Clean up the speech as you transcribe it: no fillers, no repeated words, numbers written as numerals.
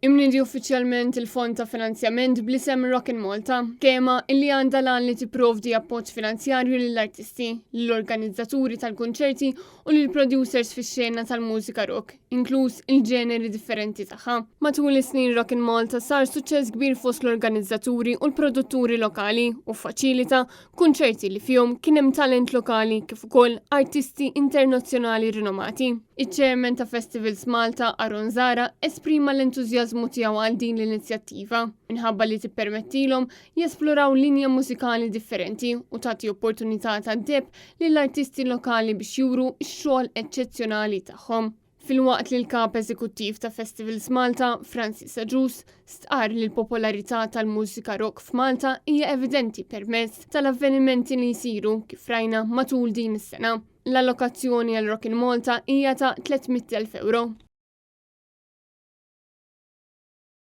Imniedi uffiċjalment il-fond ta' finanzjament bl-isem Rock in Malta, skema illi għandha l-għan li tipprovdi appoġġ finanzjarju lill-artisti, lill-organizzaturi tal-kunċerti u lill-producers fix-xena tal-mużika rock, inkluż il-ġeneri differenti tagħha. Matul is-snin Rock in Malta sar suċċess kbir fost l-organizzaturi u l-produtturi lokali u ffaċilita Kunċerti li fihom kien hemm talent lokali kif ukoll artisti internazzjonali rinomati. Iċ-Chairman ta' Festivals Malta, Aaron Zahra, esprima l-entużjażmu tiegħu għal din l-inizjattiva minħabba li tippermettilhom jesploraw linja mużikali differenti u tagħti opportunità tad-deheb lill-artisti lokali biex juru x-xogħol eċċezzjonali tagħhom. Filwaqt li l-Kap Eżekuttiv ta' Festivals Malta, Francis Agius, stqarr li l-popolarità tal-mużika rock f'Malta hija evidenti permezz tal-avvenimenti li jsiru kif rajna matul din is-sena. L-allokazzjoni għal Rock in Malta hija ta' 300,000 ewro.